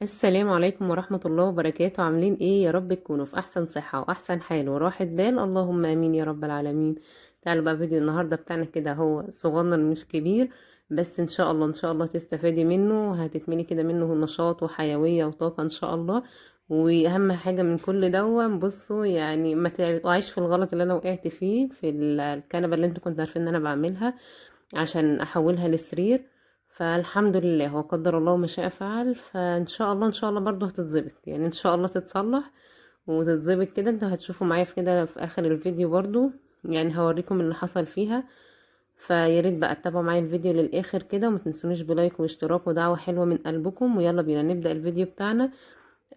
السلام عليكم ورحمة الله وبركاته. عاملين ايه؟ يا رب تكونوا في احسن صحة واحسن حال وراحة بال، اللهم امين يا رب العالمين. تعالوا بقى فيديو النهاردة بتاعنا كده هو صغنن مش كبير، بس ان شاء الله ان شاء الله تستفادي منه وهتتملي كده منه نشاط وحيوية وطاقة ان شاء الله. واهم حاجة من كل دون بصوا يعني ما تقعيش في الغلط اللي انا وقعت فيه في الكنبة اللي انتوا كنتوا عارفين ان انا بعملها عشان احولها لسرير. فالحمد لله هو قدر الله ما شاء فعل، فان شاء الله ان شاء الله برضو هتتظبط، يعني ان شاء الله تتصلح وتتظبط كده. انتوا هتشوفوا معايا في كده في اخر الفيديو برضو، يعني هوريكم اللي حصل فيها. فيا ريت بقى تتابعوا معايا الفيديو للاخر كده، وما تنسونيش ب like واشتراك ودعوة حلوة من قلبكم. ويلا بينا نبدأ الفيديو بتاعنا،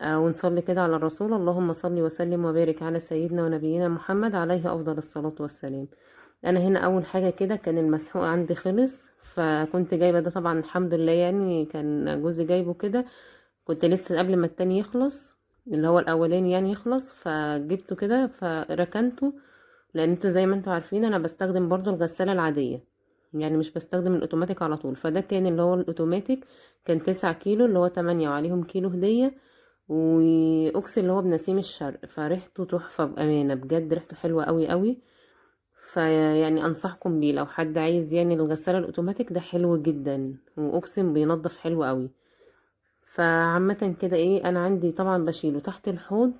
ونصلي كده على الرسول. اللهم صل وسلم وبارك على سيدنا ونبينا محمد عليه افضل الصلاة والسلام. انا هنا اول حاجة كده كان المسحوق عندي خلص، فكنت جايبة ده طبعا الحمد لله، يعني كان جوزي جايبه كده، كنت لسه قبل ما التاني يخلص اللي هو الاولاني يعني يخلص، فجبته كده فركنته. لان انتوا زي ما انتوا عارفين انا بستخدم برضو الغسالة العادية، يعني مش بستخدم الاوتوماتيك على طول. فده كان اللي هو الاوتوماتيك كان 9 كيلو اللي هو 8 وعليهم كيلو هدية، واوكس اللي هو بنسيم الشرق، فريحته تحفة بأمانة بجد، ريحته حلوة قوي قوي. فيعني انصحكم بيه لو حد عايز يعني الغسالة الاوتوماتيك ده حلو جدا، واقسم بينظف حلو قوي. فعامة كده ايه، انا عندي طبعا بشيله تحت الحوض،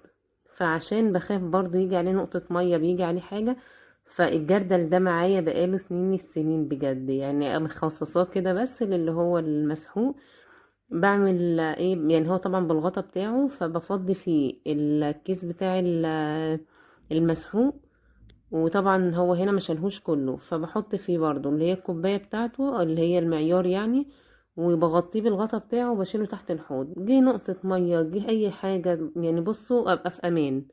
فعشان بخاف برضو يجي عليه نقطة مية بيجي عليه حاجة. فالجردل ده معايا بقاله سنين السنين بجد، يعني مخصصاه كده بس للي هو المسحوق. بعمل ايه يعني، هو طبعا بالغطا بتاعه، فبفضي فيه الكيس بتاع المسحوق، وطبعا هو هنا ما شالهوش كله، فبحط فيه برضو اللي هي الكوباية بتاعته اللي هي المعيار يعني، وبغطيه بالغطا بتاعه وبشيله تحت الحوض. جه نقطة مية جه اي حاجة يعني، بصوا ابقى في امان.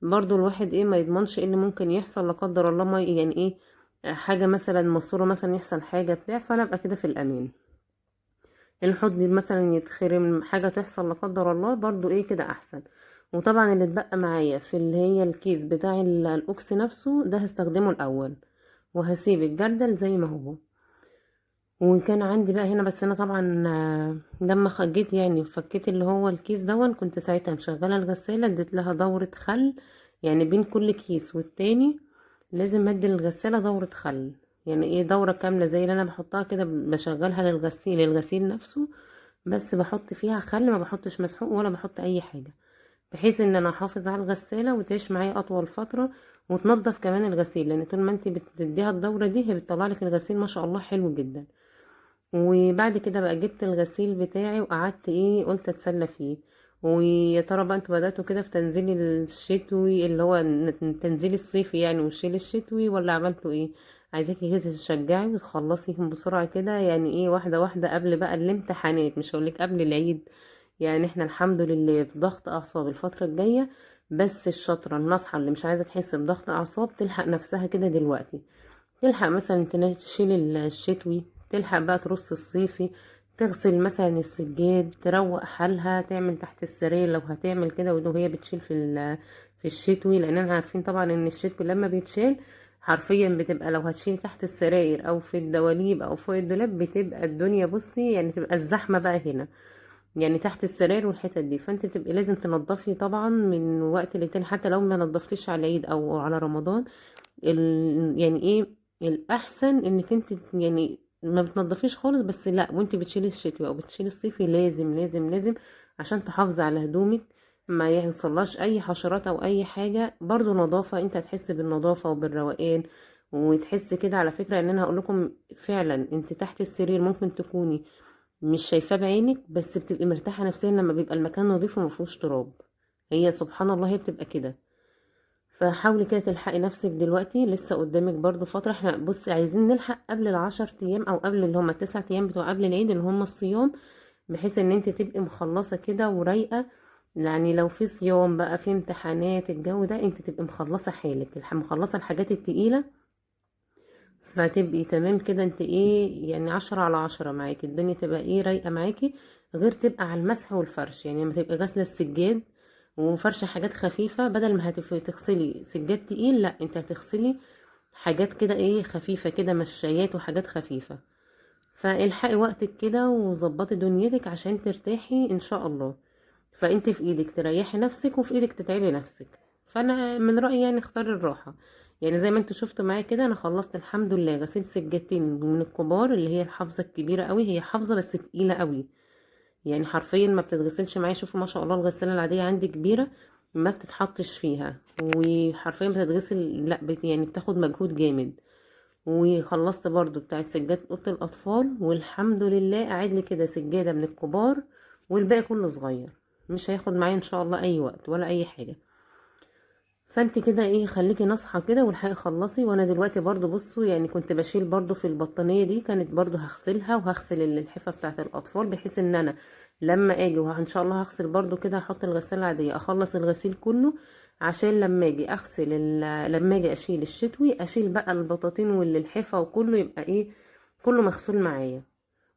برضو الواحد ايه ما يضمنش ايه اللي ممكن يحصل لا قدر الله، ما يعني ايه حاجة مثلا ماسورة مثلا يحصل حاجة بتاع، فانا ابقى كده في الامان. الحوض مثلا يتخرم حاجة تحصل لا قدر الله برضو ايه كده احسن. وطبعا اللي اتبقى معايا في اللي هي الكيس بتاع الاوكس نفسه ده هستخدمه الاول، وهسيب الجردل زي ما هو. وكان عندي بقى هنا، بس انا طبعا لما جيت يعني فكيت اللي هو الكيس دون، كنت ساعتها مشغله الغساله، اديت لها دوره خل، يعني بين كل كيس والتاني لازم ادي الغساله دوره خل، يعني ايه دوره كامله زي اللي انا بحطها كده بشغلها للغسيل نفسه، بس بحط فيها خل، ما بحطش مسحوق ولا بحط اي حاجه، بحيث ان انا احافظ على الغساله وتعيش معايا اطول فتره، وتنظف كمان الغسيل، لان طول ما انت بتديها الدوره دي هي بتطلع لك الغسيل ما شاء الله حلو جدا. وبعد كده بقى جبت الغسيل بتاعي وقعدت ايه قلت اتسلى فيه. ويا ترى بقى انتوا بدأتوا كده في تنزيل الشتوي اللي هو تنزيل الصيفي يعني وشيل الشتوي، ولا عملتوا ايه؟ عايزاكي كده تتشجعي وتخلصيهم بسرعة كده، يعني ايه واحدة واحدة قبل بقى الامتحانات، مش هقولك قبل العيد، يعني احنا الحمد لله في ضغط اعصاب الفترة الجاية، بس الشاطرة الناصحة اللي مش عايزة تحس بضغط اعصاب تلحق نفسها كده دلوقتي، تلحق مثلا تشيل الشتوي، تلحق بقى ترص الصيفي، تغسل مثلا السجاد، تروق حالها، تعمل تحت السرير لو هتعمل كده ولو هي بتشيل في الشتوي، لان احنا عارفين طبعا ان الشتوي لما بيتشال حرفيا بتبقى لو هتشيل تحت السراير او في الدواليب او فوق الدولاب بتبقى الدنيا بصي يعني تبقى الزحمه بقى هنا يعني تحت السراير والحتت دي. فانت بتبقي لازم تنظفي طبعا من وقت للتاني، حتى لو ما نظفتيش على العيد او على رمضان، يعني ايه الاحسن انك انت يعني ما بتنضفيش خالص، بس لا وانت بتشيلي الشتوي او بتشيلي الصيفي لازم لازم لازم عشان تحافظي على هدومك ما يوصلهاش اي حشرات او اي حاجه. برضو نظافه، انت هتحس بالنظافه وبالروقان وتحس كده. على فكره ان انا هقول لكم فعلا انت تحت السرير ممكن تكوني مش شايفاه بعينك، بس بتبقي مرتاحه نفسيا لما بيبقى المكان نظيف وما فيهوش تراب، هي سبحان الله هي بتبقى كده. فحاولي كده تلحقي نفسك دلوقتي، لسه قدامك برضو فترة. احنا بصي عايزين نلحق قبل ال10 ايام او قبل اللي هما ال9 ايام بتوع قبل العيد اللي هما الصيام، بحيث ان انت تبقي مخلصة كده ورايقة. يعني لو في صيام بقى في امتحانات الجو ده، انت تبقي مخلصة حالك، مخلصة الحاجات التقيلة، فتبقي تمام كده. انت ايه يعني 10 على 10 معاكي، الدنيا تبقى ايه رايقة معاكي، غير تبقى على المسح والفرش. يعني لما تبقي غاسلة السجاد وفرشة حاجات خفيفة، بدل ما تغسلي سجاد تقيل، لا انت هتغسلي حاجات كده ايه خفيفة كده، مشايات وحاجات خفيفة. فالحقي وقتك كده وظبطي دنيتك عشان ترتاحي ان شاء الله. فانت في ايدك تريحي نفسك وفي ايدك تتعبي نفسك. فانا من رايي يعني اختار الراحة. يعني زي ما انتوا شفتوا معايا كده، انا خلصت الحمد لله غسيل سجادتين من الكبار، اللي هي الحافظة الكبيرة قوي، هي حافظه بس تقيلة قوي، يعني حرفيا ما بتتغسلش معايا. شوفوا ما شاء الله الغسالة العادية عندي كبيرة ما بتتحطش فيها، وحرفيا بتتغسل لا يعني بتاخد مجهود جامد. وخلصت برضو بتاعت سجادة اوضة الاطفال، والحمد لله قاعد لي كده سجادة من الكبار والباقي كله صغير، مش هياخد معايا ان شاء الله اي وقت ولا اي حاجة. فانت كده ايه، خليكي ناصحه كده والحقي خلصي. وانا دلوقتي برضو بصوا يعني كنت بشيل برضو في البطانيه دي، كانت برضو هغسلها وهغسل الحفه بتاعه الاطفال، بحيث ان انا لما اجي وان شاء الله هغسل برضو كده، هحط الغسالة العادية اخلص الغسيل كله، عشان لما اجي اغسل لما اجي اشيل الشتوي اشيل بقى البطاطين واللحفه وكله، يبقى ايه كله مغسول معايا.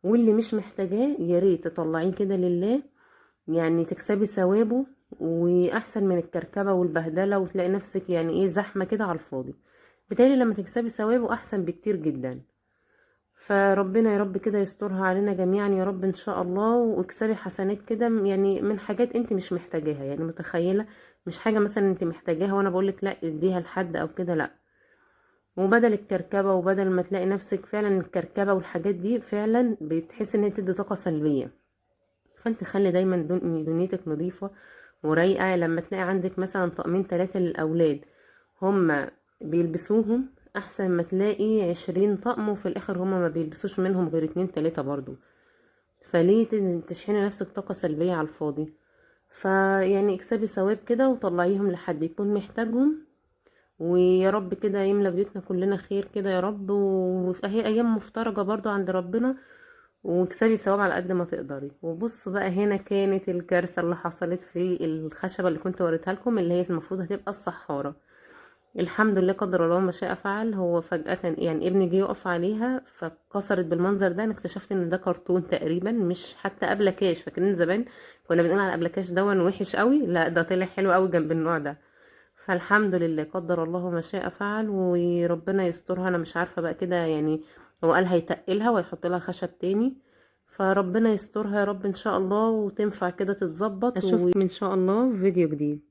واللي مش محتاجاه يا ريت تطلعيه كده لله، يعني تكسبي ثوابه، واحسن من الكركبه والبهدله وتلاقي نفسك يعني ايه زحمة كده على الفاضي. بالتالي لما تكسبي ثوابه احسن بكتير جدا. فربنا يا رب كده يسترها علينا جميعا يا رب ان شاء الله، واكسبي حسنات كده يعني من حاجات انت مش محتاجاها. يعني متخيله مش حاجة مثلا انت محتاجاها وانا بقولك لا اديها لحد او كده، لا. وبدل الكركبه وبدل ما تلاقي نفسك فعلا الكركبه والحاجات دي فعلا بتحس ان هي بتدي طاقة سلبية. فانت خلي دايما دنيتك نظيفة ورايقه. لما تلاقي عندك مثلا طقمين 3 للاولاد هما بيلبسوهم، احسن ما تلاقي 20 طقم وفي الاخر هما ما بيلبسوش منهم غير 2 3 برضو. فليه تشحني نفسك طاقة سلبية على الفاضي؟ فيعني اكسبي ثواب كده وطلعيهم لحد يكون محتاجهم، ويا رب كده يملى بيوتنا كلنا خير كده يا رب. وهي ايام مفترجه برضو عند ربنا، واكسبي ثواب على قد ما تقدري. وبصوا بقى هنا كانت الكارثة اللي حصلت في الخشبة اللي كنت وريتها لكم، اللي هي المفروض هتبقى الصحاره. الحمد لله قدر الله ما شاء فعل، هو فجأة يعني ابني جه يقف عليها فكسرت بالمنظر ده. انا اكتشفت ان ده كرتون تقريبا، مش حتى ابلكاش. فاكرين زمان كنا بنقول على ابلكاش دون وحش قوي، لا ده طلع حلو قوي جنب النوع ده. فالحمد لله قدر الله ما شاء فعل، وربنا يسترها. انا مش عارفة بقى كده، يعني هو قال هيتقلها ويحط لها خشب تاني، فربنا يسترها يا رب ان شاء الله وتنفع كده تتظبط. اشوفكم ان شاء الله في فيديو جديد.